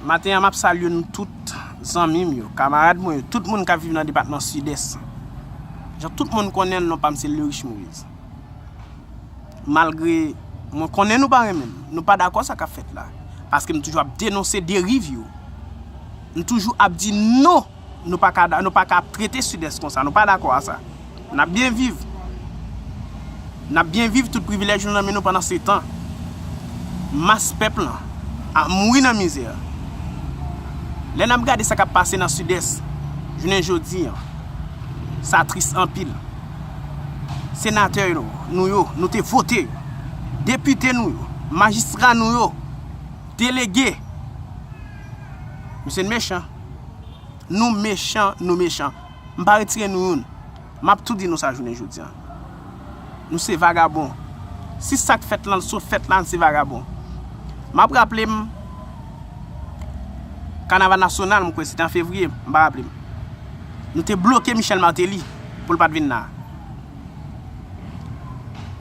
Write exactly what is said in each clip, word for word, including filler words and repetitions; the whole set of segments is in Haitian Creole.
Maten an, m ap salye nou tout, zanmi m yo, kamarad mwen yo, tout moun k ap viv nan depatman Sidès. Jan tout moun konnen l, non pa m se Lerich Moïse. Malgre mwen konnen nou pa renmen m, nou pa dakò sa k ap fèt la. Paske m toujou ap denonse deriv yo. M toujou ap di non, nou pa ka, nou pa ka ap trete Sidès konsa, nou pa dakò a sa. N ap byen viv. N ap byen viv, tout privilèj nou nan men nou, pandan se tan mas pèp lan ap mouri nan mizè. Lè n ap gade sa k ap pase nan Sidès, jounen jodi an, sa tris anpil. Senatè yo, nou yo, nou te vote yo. Depite nou yo, majistra nou yo, delege. Misye n mechan. Nou mechan, nou mechan. M pa retire nou youn. M ap tou di nou sa jounen jodi an. Nou se vagabon. Si sa k fèt lan sot fèt la, n se vagabon. M ap raple m, kanaval nasyonal, m kwè se te an fevriye, m pa raple m. Nou te bloke Michel Martelly pou l pa t vin la.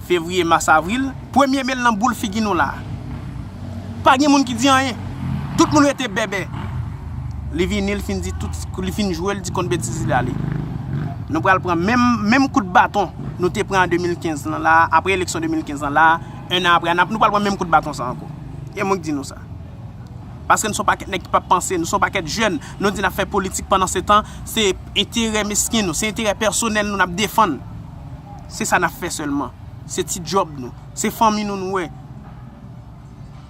Fevriye, mas, avril, premye me l nan boul figi nou la. Pa gen moun ki di anyen. Tout moun rete bèbè. Li vini, li fin di tout, li fin jwe, li di konn betiz li ale. Nou pral pran menm, menm kout baton nou te pran an de mil kenz lan la, apre eleksyon de mil kenz lan la, en an apre, n ap, nou pral pran menm kout baton sa ankò. Gen moun ki di nou sa. Paske nou se yon pakèt nèg ki p ap panse, nou se yon pakèt jèn, nou di n ap fè politik, pandan se tan, se enterè mesken nou, se enterè pèsonèl nou n ap defann. Se sa n ap fè sèlman. Se ti djòb nou, se fanmi nou nou wè.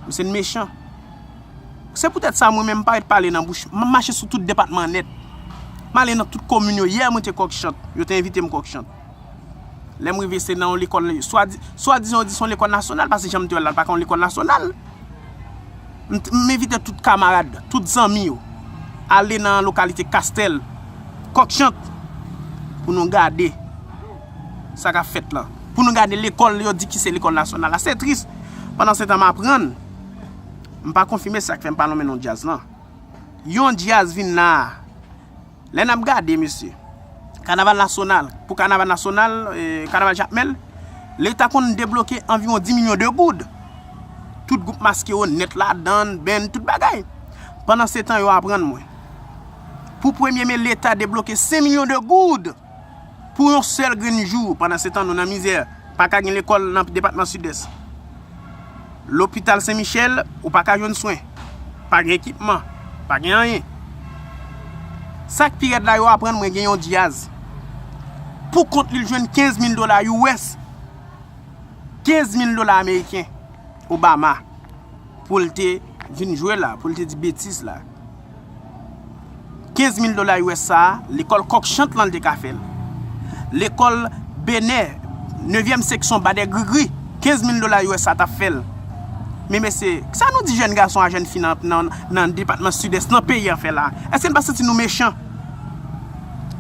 Misye n mechan. Se poutèt sa mwen menm m pa ret pale nan bouch. M ap mache sou tout depatman nèt. M ale nan tout komin yo. Yè mwen te Kòkchant. Yo te envite m Kòkchant. Lè m rive se nan yon lekòl, swa di-, swadizan yo di se yon lekòl nasyonal, paske jan m te wè l la, l pa ka yon lekòl nasyonal. M t-, m envite tout kamarad, tout zanmi yo, ale nan lokalite Kastèl, Kòkchant, pou nou gade sa k ap fèt lan. Pou nou gade lekòl yo di ki se lekòl nasyonal la. Se tris. Pandan se tan m aprann, m pa konfime sa k fè m pa nonmen non djaz lan. Yon djaz vin la. Lè n ap gade, mesye, kanaval nasyonal, pou kanaval nasyonal, eh, kanaval Jakmèl, Leta konn debloke anviwon dis milyon de goud. Tout gwoup maske yo nèt ladan, band, tout bagay. Pandan se tan, yo aprann mwen. Pou premye me, Leta debloke senk milyon de goud pou yon sèl grenn jou. Pandan se tan, nou nan mizè. Pa ka gen lekòl nan depatman Sidès. Lopital Sen Michèl, ou pa ka jwenn swen. Pa gen ekipman. Pa gen anyen. Sa k pi rèd la, yo aprann mwen gen yon djaz. Pou kont li, l jwenn kenz mil dola U S. Kenz mil dola ameriken. Obama. Pou l te vin jwe la, pou l te di betiz la. Kenz mil dola U S sa a, lekòl Kòkchant lan l te ka fè l. Lekòl Benè, nevyèm seksyon Badè Grigri, kenz mil dola U S sa t ap fè l. Men mesye, sa nou di jèn gason a jèn fi nan, nan, nan depatman Sidès, nan peyi a fè la? Èske n pa santi nou mechan?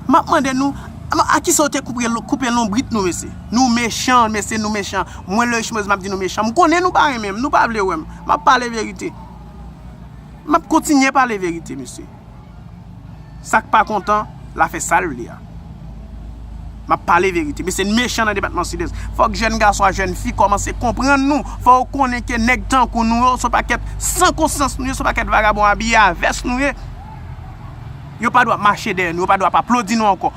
M ap mande nou, a, a kisa yo te koupe, koupe lonbrit nou, mesye? Nou mechan, mesye, nou mechan. Mwen, Lerich Moïse, m ap di nou mechan. M konnen nou pa renmen m, nou pa vle wè m. M ap pale verite. M ap kontinye pale verite, mesye. Sa k pa kontan, l a fè sa l vle a. M ap pale verite. Mesye, n mechan nan depatman Sidès. Fòk jèn gason a jèn fi kòmanse konprann nou. Fò yo konnen ke nèg tankou nou yo, se yon pakèt san konsyans nou ye, se yon pakèt vagabon abiye a vès nou ye. Yo pa dwe ap mache dèyè nou, yo pa dwe ap aplodi nou ankò.